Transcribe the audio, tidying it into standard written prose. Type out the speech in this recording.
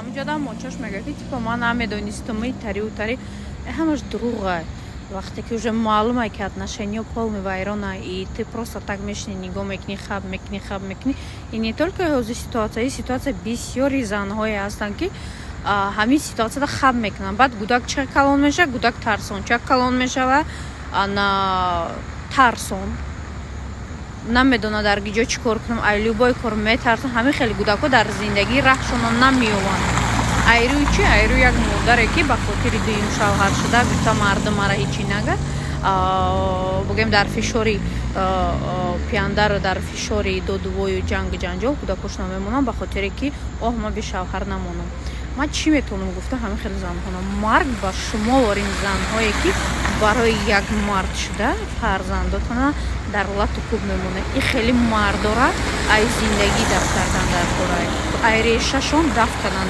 Ҳаминҷода мочаш мега, ки типа ман намедонистам, тариу тари. Ҳамаш дурӯға. Вақте ки уже маълума, ки отношения полный вайрона, и ты просто так мешини, нигоҳ мекунӣ, хаб мекунӣ, хаб мекунӣ. И не только ҳозир ситуация, и ситуация бисёри занҳое ҳастанд, ки ҳамин ситуацияда хаб мекунанд. Баъд гудак ча калон мешавад, гудак тарсончак калон мешавад, ана тарсон, намедонад дар гиҷо чӣ кор кунам, ай любой кор метарсам. Ҳамин хеле гудакҳо дар зиндагӣ раҳшонро намеёванд. Айрӯи чи? Айрӯи як модаре, ки ба хотири дуюм шавҳар шуда гуфта: «Мардум мара ҳечи нага». Бугем, дар фишори пияндару дар фишори додувою ҷангу ҷанҷол кӯдакошона мемонанд, ба хотире ки оҳ, ман бешавҳар намонам. Ман чӣ метавонам гуфта ҳамин хеле занҳона? Марг ба шумо, ворин занҳое, ки барои як мард шуда фарзандотона дар лату куб мемонад. И хеле мардора ай зиндагӣ даф кардан дар кора, ай решашон даф кардан.